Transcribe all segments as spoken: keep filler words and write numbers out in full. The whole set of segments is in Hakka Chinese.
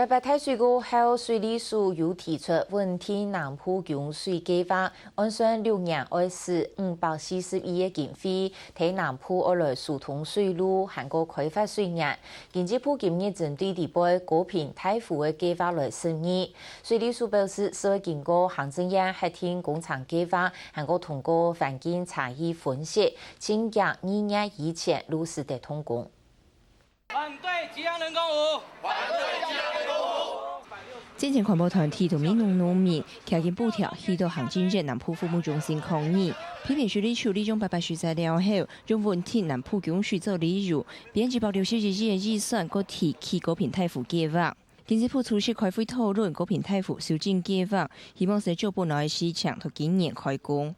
八八大水過後，水利署有提出穩定南部供水計畫，按算六年愛使五百四十億个經費，替南部愛來疏通水路，還過開發水源。經濟部今日針對這擺高屏大湖个計畫來審議。水利署表示，係愛經過行政院核定工程計畫，還過通過環境差異分析，盡遽二月以前落實得動工。 反對吉安人工湖！反對吉安人工湖！進前環保團體同美濃農民騎緊布條去到行政院南部服務中心抗議，批評水利署利用八八水災了後，用穩定南部供水做理由，編一百六十一億个預算，過提起高屏大湖計畫。經濟部初時開會討論高屏大湖修正計畫，希望係借本來个時程，到今年開工。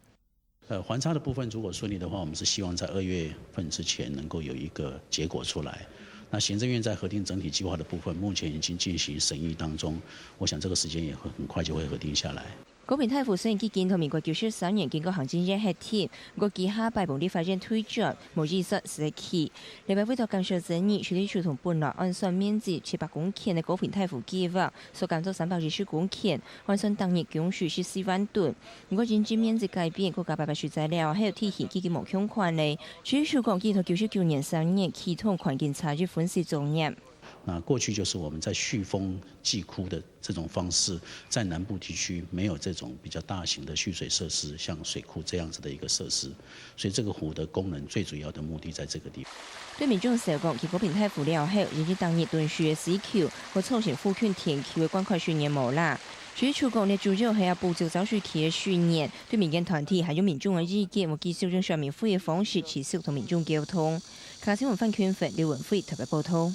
呃，環差的部分如果順利的話，我們是希望在二月份之前能夠有一個結果出來。那行政院在核定整體計畫的部分，目前已經進行審議當中，我想這個時間也會很快就會核定下來。高屏大湖雖然已經同民國九十三年經過行政院核定，毋過佢下擺分立法院退轉，無預算使得起。另外，為著減少爭議，水利署同本來按算面積七百公頃个高屏大湖計畫，縮減到三百二十公頃，換算逐日供水十四萬噸。 毋過因為面積改變，過加八八水災了後，地形已經無共款了。水利署講，佢對九十九年三月啟動環境差異分析作業。那過去就是我們在蓄豐濟枯的這種方式，在南部地區沒有這種比較大型的蓄水設施，像水庫這樣子的一個設施，所以這個湖的功能最主要的目的在這個地方。 對民眾來講，佢高屏大湖了後，因為逐日囤水个需求，會造成附近田區个灌溉水源無罅。水利署講，這主要係愛補足漳水區个水源，對民間團體還有民眾个意見，會繼續用說明會个方式持續同民眾溝通。客家新聞范坤芬、劉文輝特別報導。